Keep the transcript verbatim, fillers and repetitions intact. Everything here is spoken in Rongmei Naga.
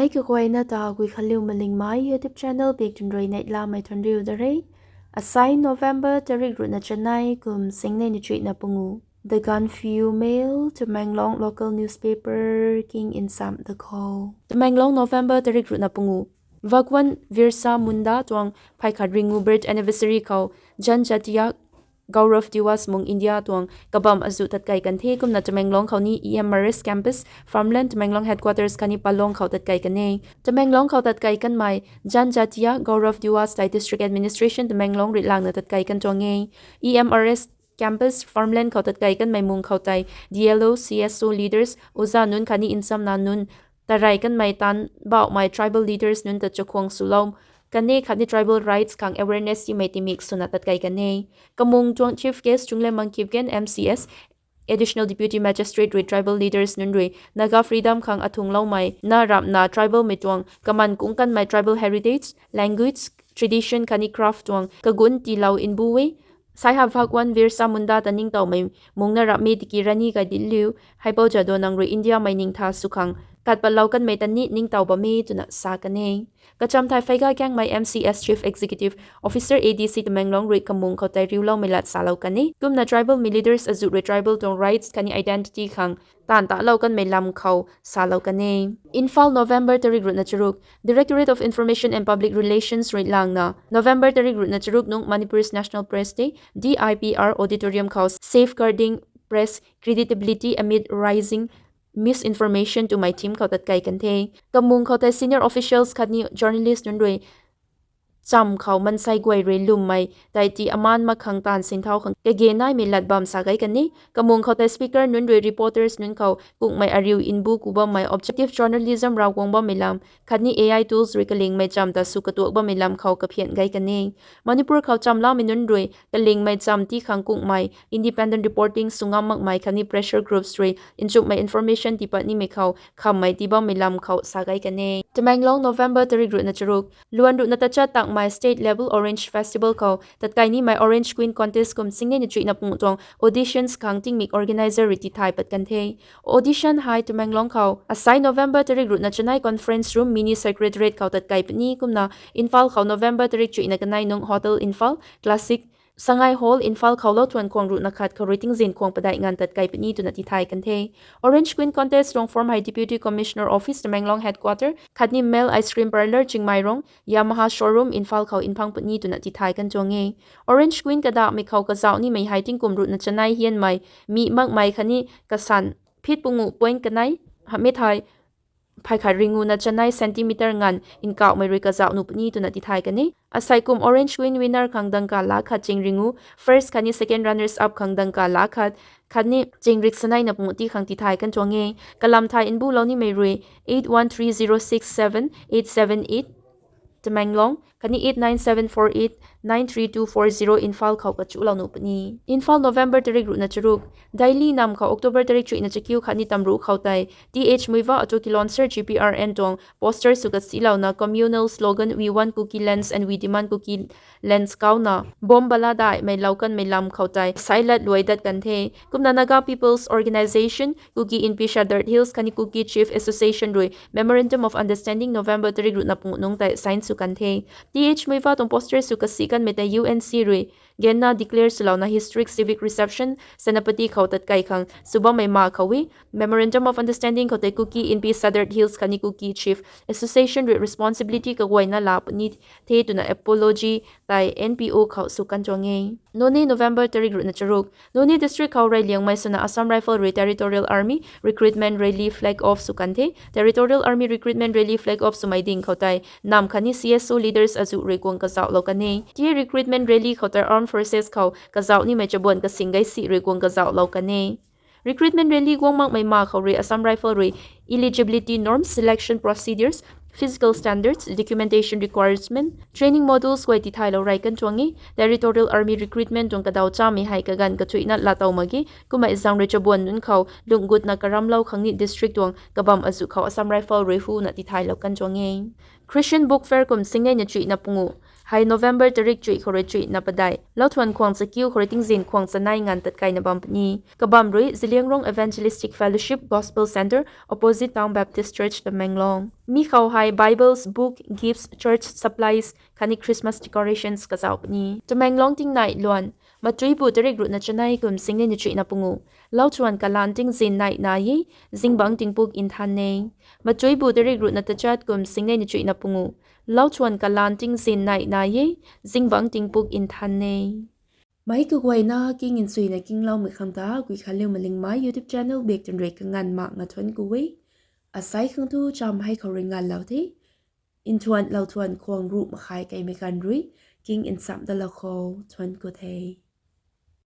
Ei kaguayna ta Guikhanliu Malingmei YouTube channel bik tun rui neihlamei thuanriu da re. Asai November tarik ruhna chanei kum singnei na chuihna pungu. The Gaanphiu Mail, Tamenglong local newspaper king nsam da khou. Tamenglong, November tarik ruhna pungu. Bhagwan Birsa Munda tuang phay khat ringu birth anniversary khou Janjatiya Gaurav Diwas mung India tuang kabam azuh tatkai kan the. Kumna Tamenglong khou ni E M R S campus, Farmland Tamenglong headquarters khatni Pallong khou tatkai kan e. Tamenglong khou tatkai kanmei Janjatiya Gaurav Diwas tei District Administration Tamenglong rit langna tatkai kan tuang e. E M R S campus, Farmland khou tatkai kanmei mung khou tei D L O, C S O leaders, uza nunc khatni nsamna nunc, tarey kanmei taanc bauhmei tribal leaders nunc ta chakhwang swlou kan e khatni tribal rights khang awareness timei timik swna tatkai kan e. Kamung tuang chief guest Chunglemmang Kipgen, M C S, Additional Deputy Magistrate rui tribal leaders nunc rui Naga freedom khang athungloumei na ramhna tribalmei tuang kaman kung kanmei tribal heritage, language, tradition khatni craft tuang kagun tiilou nbu e. Saiha Bhagwan Birsa Munda ta ningtowmei mungna ramhmei tiki Rani Gaidinliu Haipou Jadonang rui Indiamei ningtha sw khang kat patlou kanmei ta ni ningtow bam e twna sa kan e. Kacham thei Pheiga Kangmei, M C S Chief Executive Officer, A D C Tamenglong rui kamung khou tei riuloumei lat salou kan e. Kumna tribalmei leaders azuh rui tribal tuang rights khatni identity khang taanv talou kanmei lam khou salou kan e. Imphal, November tarik ruhna charuk. Directorate of Information and Public Relations rui langna November tarik ruhna charuk nung Manipur's National Press Day, D I P R Auditorium khou Safeguarding Press Creditability Amid Rising Misinformation twmei theme khou tatkai kan the. Kamung khou tei senior officials khatni journalist nunc rui cham khou mansei guay rui lwmmei tei ti amaan mak khang taanv sinthau khang kage naimei lat bam sa gay kan e. Kamung khou tei speaker nunc rui reporters nunc khou kungmei ariu nbu ku bammei objective journalism rav guang bammei lam khatni A I tools rui kalingmei cham ta sw katuak bammei lam khou kaphian gay kan e. Manipur khou chamlamei nunc rui kalingmei cham ti khang kungmei independent reporting sw ngam makmei khatni pressure groups rui nchumhmei information tiipat nimei khou khammei tii bammei lam khou sa gay kan e. Tamenglong, November tarik ruhna charuk. Luan ruhna tachat takmei state level Orange Festival khou tatkai nimei Orange Queen Contest kum singnei na chuihna pungu tuang auditions khang tingmik organizer rui tithay pat kan the. Audition hei Tamenglong khou asai November tarik ruhna chanei conference room, mini secretariat khou tatkai puni. Kumna Imphal khou November tarik chuihna kanei nung Hotel Imphal Classic, Sangai Hall, Imphal khou lou thuan khwang ruhna khat khou rui tingzin khwang padeih nganv tatkai puni twna tithay kan the. Orange Queen Contest tuang form hei Deputy Commissioner Office, Tamenglong Headquarter khatni Mel Ice Cream Parlour, Chingmeirong, Yamaha Showroom, Imphal khou nphang puni twna tithay kan tuang e. Orange Queen kadahmei khou kazauh nimei hei tingkum ruhna chanei hianmei, mi makmei khatni kasan feet pungu point kanei, hamh e thei, phay khat ringuna chanei centimeter nganv nkauhmei rui kazauh nuh puni twna tithay kan e. Asei kum Orange Queen winner khang dangka lakh khat ching ringu, first khatni second runners up khang dangka lakh khat, khatni ching rik sanei na pungu ti khang tithay kan tuang e. Kalam thay nbulou nimei rui eight one three zero six seven eight seven eight Tamenglong khatni eight nine seven four eight nine three two four zero Imphal khou kachuhlou nuh puni. Imphal, November tarik ruhna charuk. Daily nam khou October tarik chuihna chakiu khatni tamruh khou tei Th Muivah Auto Kilonser G P R N tuang poster sw kasilouna communal slogan We Want Kuki Lands and We Demand Kuki Lands kauna bomb bala daihmei lou kanmei lam khou tei sailat luai dat kan the. Kumna Naga People's Organisation, Kuki Inpi Shattered Hills khatni Kuki Chief Association rui Memorandum of Understanding November tarik ruhna pungu nung tei sign sw kan the. Th Muivah tuang poster sw kasi kanmei tei U N C rui genna declare swlouna historic civic reception Senapati khou tatkai khang sw bammei ma khou e. Memorandum of Understanding khou tei Kuki Inpi Shattered Hills khatni Kuki Chief Association rui responsibility kaguayna la puni the twna apology tei N P O khou sw kan tuang e. Noney, November tarik ruhna charuk. Noney district khou reyliangmei swna Assam Rifle rui Territorial Army recruitment rally flag off sw kan the. Territorial Army recruitment rally flag off swmei ding khou tei nam khatni C S O leaders azuh rui guang kazauhlou kan e. Tia recruitment rally khou tei armed forces khou kazauh nimei chabuan kasing gay si rui guang kazauhlou kan e. Recruitment rally guang makmei ma khou rui Assam Rifle rui eligibility norms, selection procedures, physical standards, documentation requirement, training modules guay tithaylou rey kan tuang e. Territorial Army recruitment tuang kadaw chamei hei kaganv kathuicna laatow mak ge. Kumna zaeng rui chabuan nunc khou lunggutna karamlou khang ni district tuang kabam azuh khou Assam Rifle rui huna tithaylou kan tuang e. Christian Book Fair kum singnei na chuihna pungu hei November tarik chuih khou rui chuihna padeih Lauthuan khwang chakiu khou rui tingzin khwang chanei nganv tatkaina bam puni. Kabam rui Zeliangrong Evangelistic Fellowship Gospel Centre, opposite Town Baptist Church, Tamenglong. Mi khou hei Bibles, book, gifts, church supplies khatni Christmas decorations kazauh puni. Tamenglong tingnei luan. Matuibu tarik ruhna chanei kum singnei na chuihna pungu. Lauthuan kalan tingzin nei nai e, zingbangc tingpuk nthan e. Matuibu tarik ruhna tachat kum singnei na chuihna pungu. Lauthuan kalan tingzin nei nai e, zingbangc tingpuk nthan e. Meic kaguayna king nchuina kingloumei khang ta Guikhanliu Malingmei YouTube channel bak twn rui kanganv mak nga thuanc ku e. Asei khang tu cham hei khou rui nganvlou the. Nthuan Lauthuan khwang ruh makhai keimei ganv rui king nchamh dalou khou thuanc ku the.